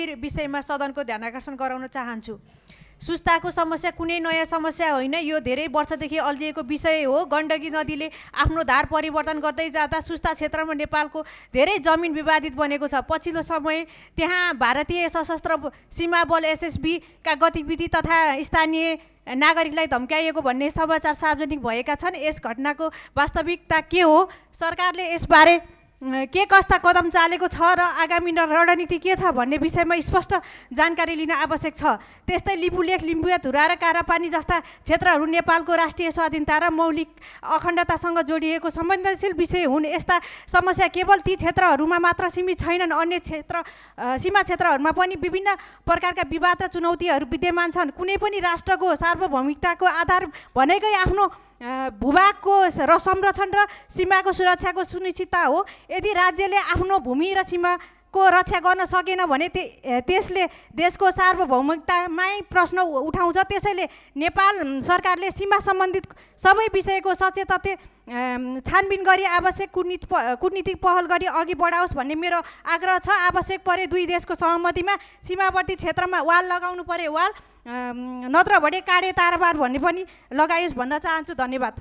गम्भीर विषयमा सदनको ध्यान आकर्षण गराउन चाहन्छु। सुस्ताको समस्या कुनै नयाँ समस्या होइन, यो धेरै वर्षदेखि अल्झिएको विषय हो। गण्डकी नदीले आफ्नो धार परिवर्तन गर्दै जाँदा सुस्ता क्षेत्रमा नेपालको धेरै जमिन विवादित बनेको छ। पछिल्लो समय त्यहाँ भारतीय सशस्त्र सीमा बल एसएसबी का गतिविधि तथा स्थानीय नागरिकलाई धम्काइएको भन्ने समाचार सार्वजनिक भएका छन्। यस घटनाको वास्तविकता के हो, सरकारले यसबारे के कस्ता कदम चालेको छ र आगामी रणनीति के छ भन्ने विषयमा स्पष्ट जानकारी लिन आवश्यक छ। त्यस्तै लिपुलेख, लिम्बुवा, धुरा र कारापानी जस्ता क्षेत्रहरू नेपालको राष्ट्रिय स्वाधीनता र मौलिक अखण्डतासँग जोडिएको संवेदनशील विषय हुन्। यस्ता समस्या केवल ती क्षेत्रहरूमा मात्र सीमित छैनन्, अन्य सीमा क्षेत्रहरूमा पनि विभिन्न प्रकारका विवाद र चुनौतीहरू विद्यमान छन्। कुनै पनि राष्ट्रको सार्वभौमिकताको आधार भनेकै आफ्नो भूभागको संरक्षण र सीमाको सुरक्षाको सुनिश्चितता हो। यदि राज्यले आफ्नो भूमि र सीमाको रक्षा गर्न सकेन भने त्यसले देशको सार्वभौमिकतामै प्रश्न उठाउँछ। त्यसैले नेपाल सरकारले सीमा सम्बन्धित सबै विषयको सचेत तथ्य छानबिन गरी आवश्यक कूटनीतिक पहल गरी अघि बढाओस् भन्ने मेरो आग्रह छ। आवश्यक परे दुई देशको सहमतिमा सीमावर्ती क्षेत्रमा वाल लगाउनु परे वाल, नत्र भने काँडे तारबार भन्ने पनि लगाइयोस् भन्न चाहन्छु। धन्यवाद।